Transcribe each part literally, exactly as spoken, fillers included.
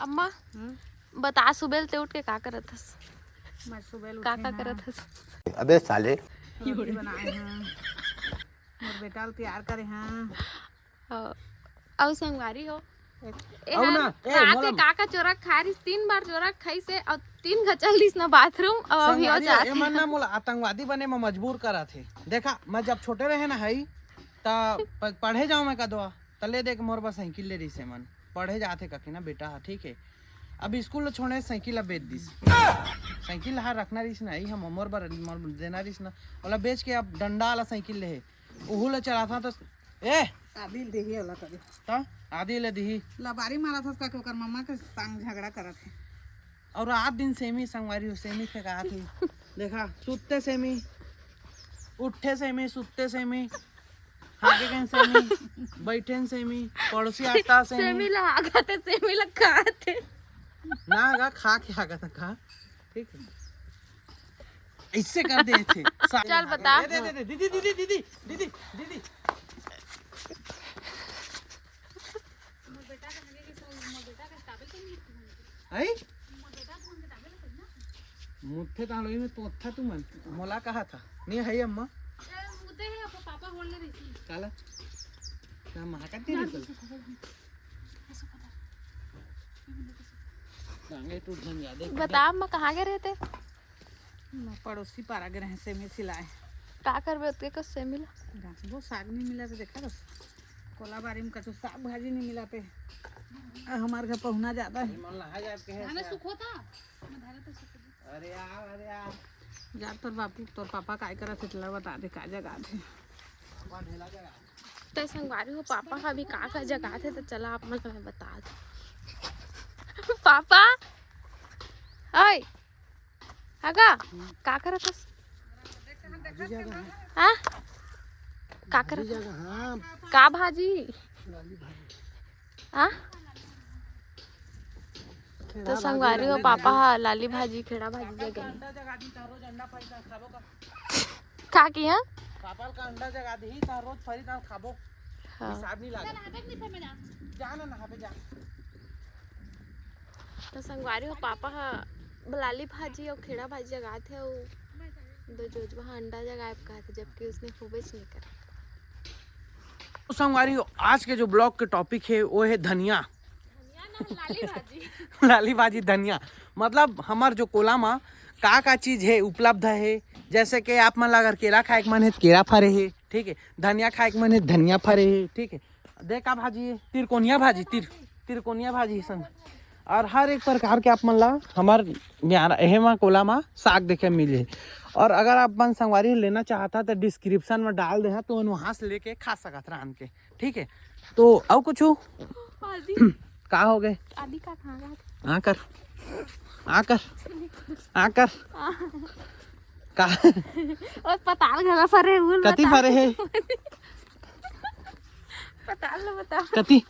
अम्मा, हम्म? बता, सुबेल ते उठ के का करत हस? मैं सुबेल का उठे का हँव। करत हस? अबे साले। रोटी बनाए हँव। मोर बेटा ल तैयार करे हँव। अ, अउ संगवारी हो, एक ए अउ हर ना, ए, रात के मोला का का चोरा खा रिस, तीन बार चोरा खाइस हे, अउ तीन घचल दिस ना बाथरूम, अउ अभी हो संगवारी हो, जात एमन हे। ना मोला आतंकवादी बने म मजबूर करत हे। देखा, मैं जब छोटे रहे ना हई, त प-, पढ़े जाऊँ मैं कदवा, त ले दे के मोर बर साइकिल ले रिस एमन। पढ़े जात हे कके ना बेटा ह, ठीक हे। अब स्कूल ल छोड़े, साइकिल ल बेच दिस। साइकिल ह रखना रिस ना, ई हम मोर बर, मोर देना रिस ना, ओला बेच के अब डंडा वाला साइकिल ले हे। ओहू ल चलाथंव त, ए! आदि ल दिही ओला कभी। त आदि ल दिही। लबारी मारत हस का के ओकर मम्मा के संग झगड़ा करत हे। अउ रात दिन सेमी संगवारी हो, सेमी फेंकात हे। देखा, सुत्ते सेमी, उठे सेमी, सुत्ते सेमी, हागे गए सेमी, बैठे सेमी, पड़ोसी आता सेमी। सेमी ला हागत हे, सेमी ला खात हे। ना गा, खा के हागत हे, खा। ठीक हे। अइसे कर दे थे। चल बता। दे, दे, दे, दे, दीदी, दीदी, दीदी, दीदी, दीदी। आई? मुठे तालोई में तोतथा तुमन। मोला कहा था। नहीं है अम्मा। काला? ना महाका तेरी चल। टांगे टूट झन जादे। बता, अम्मा कहाँ गए रहे थे? मैं पड़ोसी पारा गए रहे सेमी सिलाए। का करबे ओतके कस सेमी ला? वो साग नहीं मिला तो देखा बस। कोलाबारी में कछु साग भाजी नहीं मिला पे। आ, हमारे घर पहुना जाता है। मन ला है जात के है ना, सुखो था। अरे यार, अरे यार। जा तोर बापू, तोर पापा काय करत हे, तेला बता दे, का जगात हे। त संगवारी हो, पापा ह अभी का का जगात हे, त चला आप मन ल मैं बता दूं। पापा, ओए, आगा, का करत हस? हाँ? का करत हस? का भाजी? हाँ? त संगवारी हो, पापा ह लाली भाजी, खेड़ा भाजी जगाही। का किया? पापा का अंडा जगा दही, त रोज फरी त खाबो। हाँ। हिसाब नहीं लागे। जा ना, नहाबे जा। त संगवारी हो, पापा ह लाली भाजी अउ खेड़ा भाजी जगात हे, अउ दो जोजवा ह अंडा जगाए कहात हे, जबकि उसने होबेच नहीं करे। तो संगवारी हो, आज के जो vlog के topic हे, वो हे धनिया। लाली भाजी। लाली भाजी धनिया, मतलब हमर जो कोला म का का चीज हे, उपलब्ध हे, जैसे कि आप मन ला अगर केला खाए के मन हे त केला फरे हे, ठीक हे, धनिया खाए के मन हे धनिया फरे हे, ठीक हे। दे का भाजी हे? तिरकोनिया भाजी, तिर-, तिरकोनिया भाजी संग। अउ हर एक प्रकार के आप मन ला हमर म्यार-, एहे म कोला म साग देखे मिले। अउ अगर आप मन संगवारी लेना चाहता त description म डाल दे हा, तो वहाँ से लेके खा सकत रांध के। ठीक है, तो अउ कुछ? आदि। का हो गए? आदि का कहाँ गए? आ कर, आ कर, आ कर। का? और पताल घला फरे, उल कति बता। फरे हे? पताल लो बता। कति?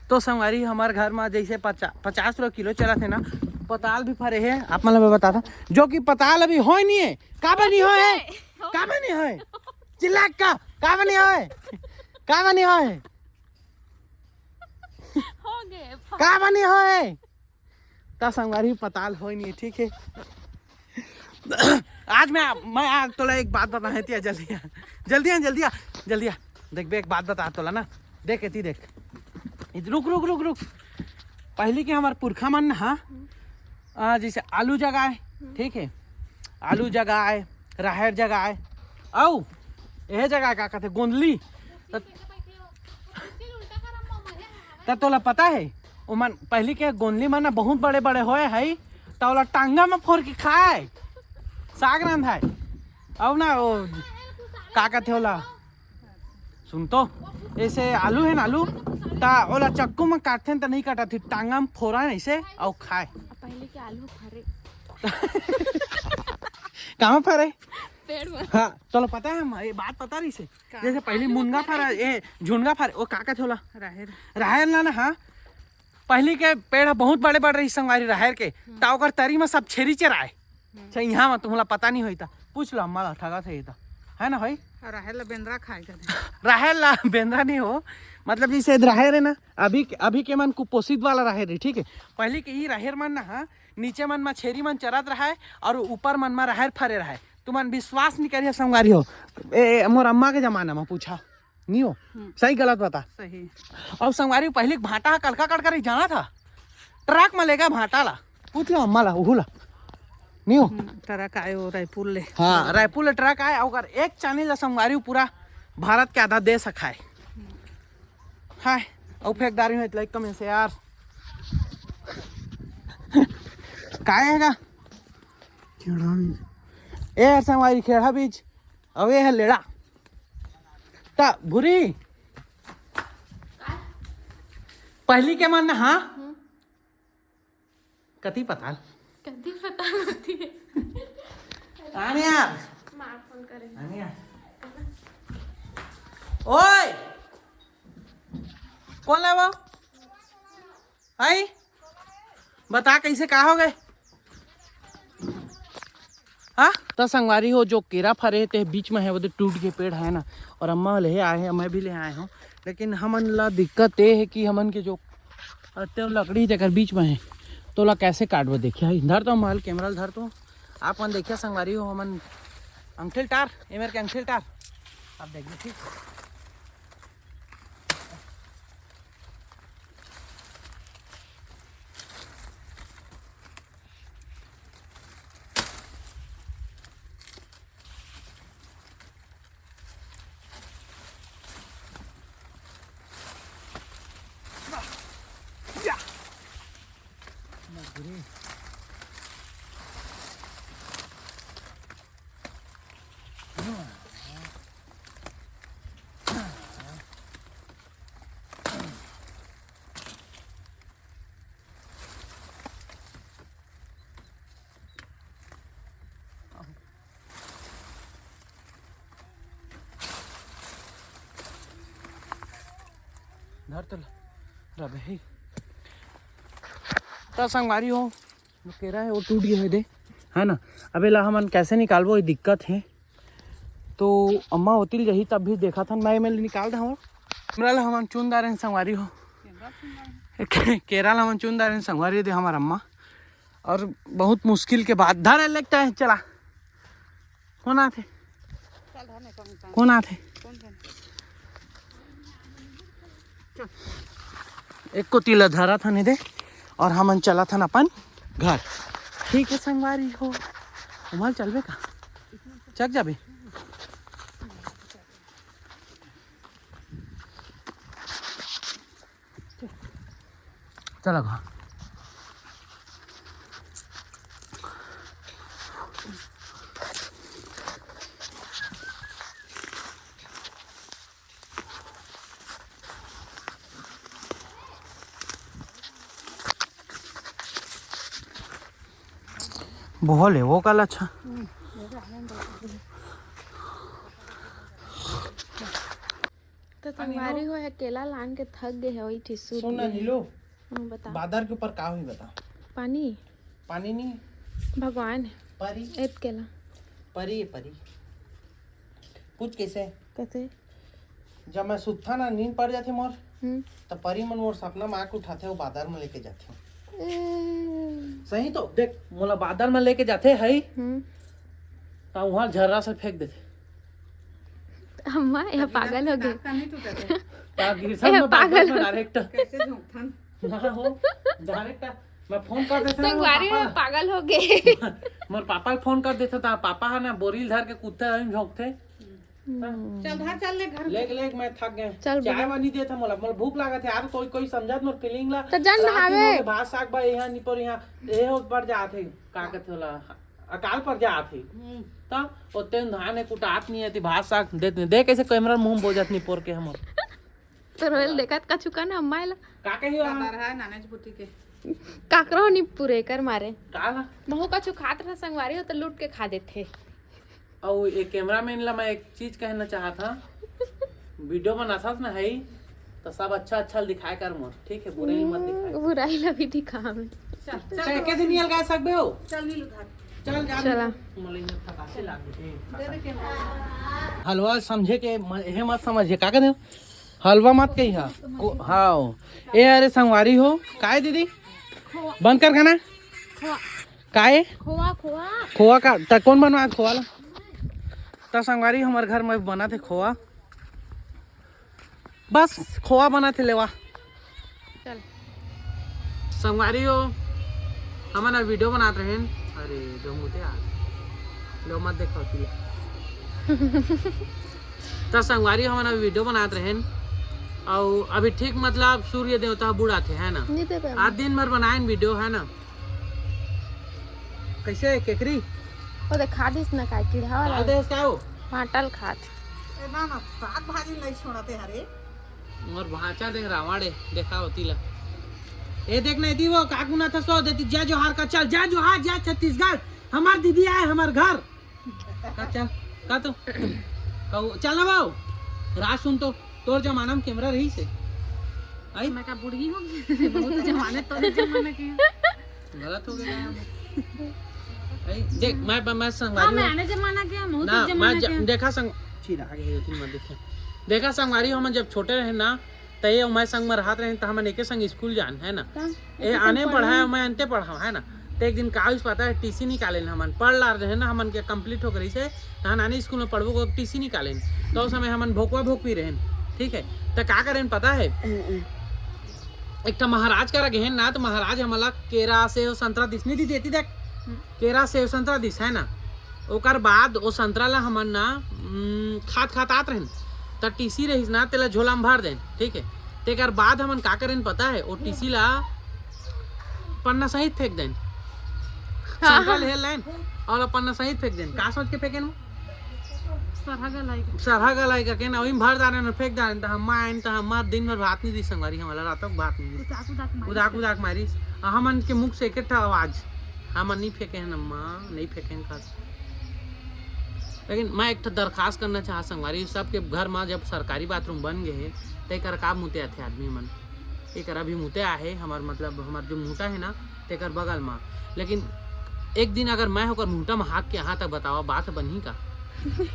तो संगवारी, हमर घर में जैसे पचा-, पचास रुपया किलो चलत हे ना, पताल भी फरे हे। आप मन ल मैं बताता, जो कि पताल अभी होय नहीं है। का बनी होय? का बनी होय? चिल्ला का, का बनी होय? का बनी होय? हो गए। का बनी होय? त संगवारी पताल होय नहीं, ठीक है। आज मैं, मैं आज तोला एक बात बताहे, तिया जल्दी आ, जल्दी आ, जल्दी आ, जल्दी आ। देख बे, एक बात बता तोला ना, देख एती देख, इत-, रुक, रुक, रुक, रुक। पहली के हमार पुरखा मन ना, हाँ, आ, जैसे आलू जगाए, ठीक है, आलू जगाए, राहेर जगाए, अउ एहे जगाए का कहते गोंदली। त, त तोला पता है, ओमन पहली के गोंदली मन ना बहुत बड़े बड़े होए है, त ओला टांगा में फोर के खाए, साग रांधाए। अउ ना वो का कहते ओला, सुन तो, ऐसे आलू है ना, आलू, ता ओला चक्कू में काटथे त नहीं काटत ही, टांगा में फोरा ऐसे अउ खाए। पहले के आलू फरे। कहाँ फरे? पेड़ में। हाँ, तोला पता है, हम ये बात पता रही से। का? जैसे पहली आलू मुनगा फरे। फरा, ए, झुनगा फरे, वो का कहथे ओला? राहेर। राहेर ना, ना, हाँ। पहली के पेड़ ह बहुत बड़े बड़े रही संगवारी राहेर के, ता ओकर तरी में सब छेरी चराए। अच्छा, यहाँ में तुमला पता नहीं होई ता, पूछ लो, अम्मा ला ठगा थे ता, है ना भाई? अउ राहेर ला बेंदरा खाए कथे। राहेर ला बेंदरा नहीं हो, मतलब जैसे राहेर है ना, अभी अभी के मन कुपोषित वाला राहेर है, ठीक है। पहले के ही राहेर मन ना, हाँ, नीचे मन में छेरी मन चरत रहे और ऊपर मन में राहेर फरे रहे। तुमन विश्वास नहीं करिए संगवारी हो, ए, ए, मोर अम्मा के जमाना में पूछा नहीं हो। सही गलत बता। सही। और संगवारी, पहले भाटा कलका कट कर जाना था, ट्रक में लेगा भाटा ला, पूछ लो अम्मा ला, उहू ला। नहीं हो। ट्रक आए हो रायपुर ले। हाँ, रायपुर ले ट्रक आए, अगर एक चानी ला संगवारी पूरा भारत के आधा देश खाए। हाय, और फेंक डारी हूँ इतना कम से यार। काय है का? खेड़ा बीज। ए यार संगवारी, खेड़ा बीज। अबे है लेड़ा। ता भूरी। पहली के मन ना, हाँ। कति पताल। कति पताल होती है। आने यार। माँ फोन करे। आने यार। ओए, कौन है वो? आई, बता कैसे का हो गए? हाँ, तो संगवारी हो, जो केरा फरे हे ते बीच में है, वो तो टूट के पेड़ है ना। और अम्मा ले आए हैं, मैं भी ले आए हूँ। लेकिन हमन ला दिक्कत ये है कि हमन के जो अ, ते लकड़ी जेकर बीच में है, तो ला कैसे काटबो? देखिए, धर तो मोबाइल कैमरा ला धर तो। आप मन देखिए संगवारी हो, हमन अंगठेल टार, ए मेर के अंगठेल टार, आप देखिए, ठीक। धर तो ला। रबे ही। त संगवारी हो, जो केरा है वो टूट गया है दे, है ना। अब एला हमन कैसे निकालबो, ये दिक्कत है। तो अम्मा होतिल जही तब भी देखा था मैं, मैं निकाल दा हूँ। हमरा ला हमन चुन डारे संगवारी हो। केरा ला हमन चुन डारे संगवारी दे हमार अम्मा। और बहुत मुश्किल के बाद धरे लगता है, चला। कौन आथे? चल, धर नहीं, कौन, कौन? कौन आथे? चल। एक कोती ला धरा था नहीं दे, और हमन चला था अपन घर। ठीक है संगवारी हो, उमल चलबे का? चक जाबे? चला गा। बोहल है वो काला अच्छा। तो संगवारी हो, है केला लान के थक गए है, वही टिश्यू सुन ना नीलू, हाँ, बता। बादर के ऊपर का हुई बता? पानी। पानी नहीं। भगवान है। परी। एत केला। परी है, परी। पूछ कैसे? कैसे? जब मैं सुत्था ना, नींद पड़ जाथे मोर, हम्म। त परी मन मोर सपना में आके उठाथे, वो बादर में लेके जाथे। ए। सही तो देख, मोला बादर में लेके जाथे हई, हम्म। त वहाँ झर्रा से फेंक देथे। अम्मा, यह पागल हो गए। नाक का नहीं टूटा था। का गिरसन ए, में पागल बादर में हो। डायरेक्ट। कैसे झोंकथन? ना हो, डायरेक्ट। मैं फोन कर देथे ना, मोर संगवारी पापा में ला। पागल हो गए। मोर पापा ला फोन कर देथे, त पापा हा ना बोरी ल धर के कुत्ता झोंकथे। हम्म। चल, धर, चल, ले घर ले, चल। ले, मैं थक गए। चल, चाय बोलो। वानी देत हे मोला, मोला भूख लागत हे यार। कोई, कोई समझत मोर फीलिंग ला। त जन रात दिन नहावे। हो गए, भात साग बा, यहाँ निपोर, यहाँ ये हो पड़ जात हे, का कहते होला, अकाल पड़ जात हे। हम्म। त ओते धान हे, कुटात नहीं है, ती भात साग देत नहीं। देख कैसे कैमरा मुंह में बोल जात निपोर के हमर। तो रोयल देखत का चुका ना अम्मा ला। का कही हो? पता रहा है नानेज बुटी के। काकरो नहीं पूरे कर मारे। का ला? महू का चुखात रहा संगवारी हो तो लूट के खा देथे। अउ ये कैमरामैन ला मैं एक चीज कहना चाहत हूँ, वीडियो बनाथस ना है, तो सब अच्छा अच्छा दिखाए कर मोर, ठीक है? बुराई मत दिखाए। हम्म, बुराई ला भी दिखा हमें। चल, चल, चल, चल। के दिन ये लगा सकबे हो? चल, नीलू, धर। चल, जा। चला। मोला ये फटासे लाग दे। दे दे कैमरा। हलवा समझे के म-, ये मत समझे, का कहते हो? हलवा मत कही हा। को-, हाव। ए, अरे संगवारी हो, काय दीदी? खोवा। बंद कर खाना। खोवा। काय? खोवा, खोवा। खोवा का, त कौन बनवा खोवा ला? त संगवारी, हमर घर में बना थे खोवा। बस, खोवा बना थे लेवा। चल। संगवारी हो, हमन अब वीडियो बनात रहेन। अरे, दो मुते आ। लो मत देखो तिला। त संगवारी, हमन अब वीडियो बनात रहेन। अउ अभी ठीक मतलब सूर्य देवता बुड़ाथे, है ना? नहीं दे पाए। आज दिन भर बनाएन वीडियो, है ना? कैसे केकरी? वो देखा दिस न का कीड़ा वाला। का देस का हो? पाटल खात। ए ना ना, साग भाजी नहीं छोड़ते हरे। मोर भांचा देख रावण ए, देखा होती ला। ए देख नहीं थी वो का गुना था सो देती, जय जोहार का, चल, जय जोहार, जय छत्तीसगढ़, हमार दीदी आए हमार घर। का चल, का तो, कहू, चल ना बाबू, राज सुन तो, तोर जमाना में कैमरा रही से। आई? मैं का बूढ़ी हो गई? बहुत जमाने, तोरे जमाने के। गलत हो गया। आई, देख, मैं, मैं हाँ, संगवारी मैं हूँ। आने जमाना के, बहुत ना, जमाना मैं ज-, के। देखा संग-, चीर आगे है, तुम मत देखा। देखा संगवारी, हम जब छोटे रहे ना, त ये मैं संग में रहत रहे, त हमन एके संग स्कूल जान, है ना? का? ए, एके संग आने पढ़े। पढ़ाए, मैं अंते पढ़ाऊँ, है ना? त एक दिन का होइस पता है, टीसी निकालेन हमन, पढ़ ला रहे ना, हमन के कंप्लीट हो गई से, तहन आने स्कूल में पढ़बो को टीसी निकालेन। तो उस समय हमन भोकवा भोकवी रहेन, ठीक है? त का करेन पता है? एक ठा महाराज करा गेहेन ना, त महाराज हमला केरा, सेव, संतरा दिस, नहीं दी देती देख, हम्म। केरा, सेव, संतरा दिस, है ना? ओकर बाद ओ संतरा ला हमन ना, उम, खात खात आत रहेन, त टीसी रहिस ना, तेला झोला में भर देन, ठीक है। तेकर बाद हमन का करेन पता है, ओ टीसी ला पन्ना सहित फेंक देन। हाँ, संतरा हाँ। ले लेन अउ ओला पन्ना सहित फेंक देन। का सोच के फेंकेन वो? सरहा गलाई। सरहा गलाई करके ना, ओही में भर डारेन अउ फेंक डारेन, त हम आएन, त हमार दिन भर भात नहीं दी संगवारी, हमला रातों को भात नहीं दी। उदाक उदाक मारिस। उदाक उदाक मारिस। आ हमन के मुख से एक ठा आवाज, हमन नहीं फेंके हन अम्मा, नहीं फेंके हन का। लेकिन मैं एक ठो दरखास्त करना चाहत संगवारी, सबके घर में जब सरकारी बाथरूम बन गए हे, त एकर का मुते आथे आदमी मन? एकर अभी मुते आहे, हमर मतलब हमर जो मुता है ना, तेकर बगल में। लेकिन एक दिन अगर मैं होकर मुंटा में हाथ के हाथ तक बतावा, बात बनही का?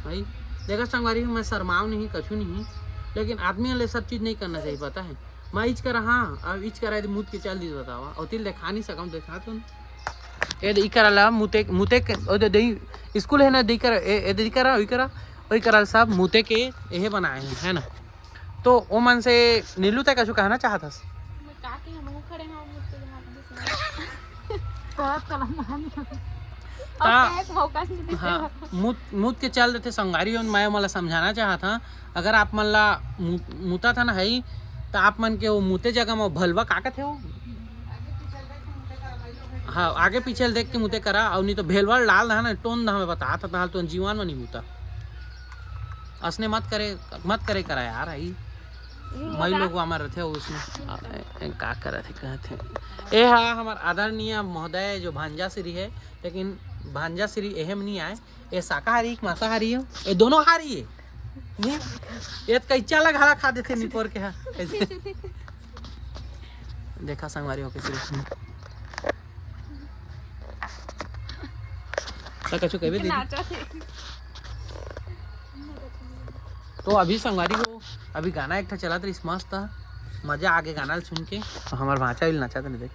भाई, देखा संगवारी, मैं शर्माव नहीं, कछु नहीं, लेकिन आदमी वाले सब चीज नहीं करना चाहिए, पता है? मैं इच करा, हाँ, अब इच करा, मुत के चल दी बतावा, और तिल देखा नहीं सकम, देखा तो। ए दे, ई करा ला, मुते, मुते के, ओ दे, दे, स्कूल है ना, दे करा, ए, ए दे, ई करा, ई करा, ओई करा, सब मुते के एहे बनाए हैं, है ना? तो ओ मन से नीलू, तै कछु कहना चाहत हस? मैं का के, हम खड़े हैं, मुते के हाथ दिस। बहुत कलम है। ता-, और एक मौका नहीं देते हाँ, हो। मुत, मुत के चल देते संगवारी, और मैं मला समझाना चाहत हाँ, अगर आप मन ला मु-, मुता था ना है, तो आप मन के वो मुते जगह में भलवा का कथे हो? हाँ, आगे पीछे ल देख के मुते करा, अउ नहीं तो भेलवा ल डाल दहा ना, टोन दहा, मैं बतात हँव, तहाँ ल तो जीवन में नहीं मुता। असने मत करे, मत करे करा यार, आई। मई लोग वामर रथे उसने। आ, ए, ए, का करत हे, कहत हे। ए हा, हमर आदरणीय महोदय जो भांजा श्री है, लेकिन भांजा श्री एहे म नहीं आए। ए शाकाहारी कि मांसाहारी हो? ए दोनों हारी है। नहीं? ए तो कच्चा ला घला खा देथे निपोर के हा। देखा संगवारी हो के श्री। त कछु कहबे दीदी? नाचा थे। तो अभी संगवारी हो, अभी गाना एक ठा चलत रहिस मस्त, मजा आगे गाना ल सुन के। हमर भांचा भी नाचत रहिस, देख।